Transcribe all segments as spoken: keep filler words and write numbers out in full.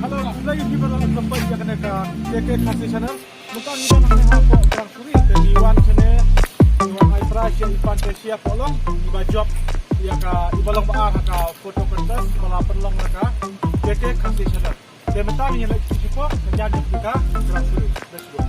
Hello, khublei ïa phi baroh kiba peit ïa kane ka K K Khasi Channel. Mynta ngi don hangne hapoh Kyrang Suri, te ngi wan shane, ngi wan ai prize ïa i Pan Tesia Pohlong, iba jop ïa ka, iba long ba ar ha ka photo contest ba la pynlong da ka K K Khasi Channel. Te mynta ngin ïa leit sha ka pok, ka jan jong ka Kyrang Suri. Let's go.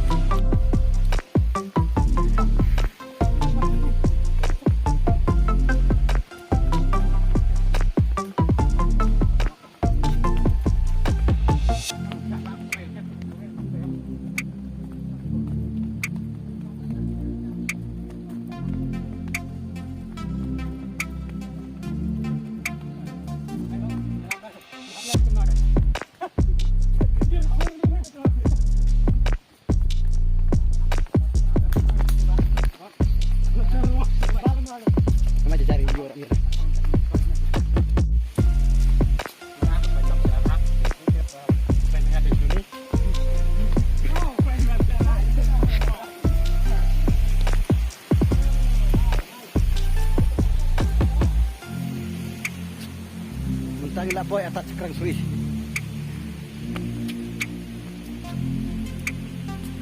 Mynta ngi la poi atat sha Kyrang Suri.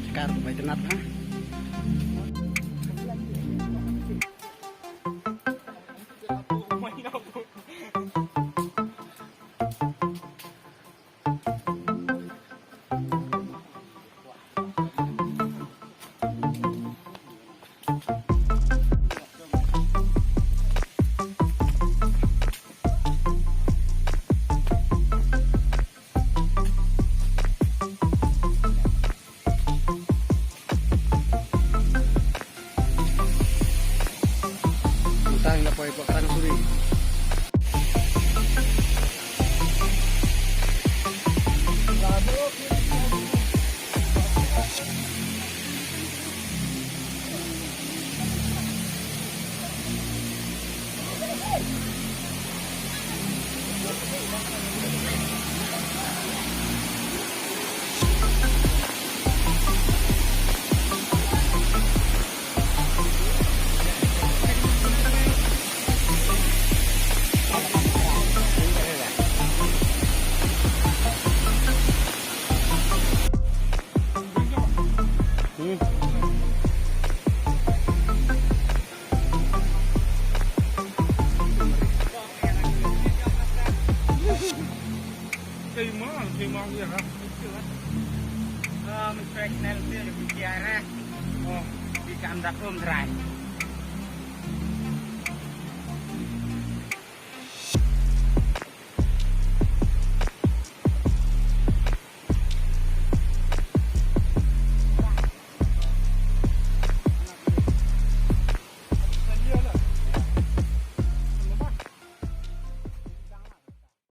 Shkar bai tnat ha. Mynta ngi la poi hapoh Kyrang Suri.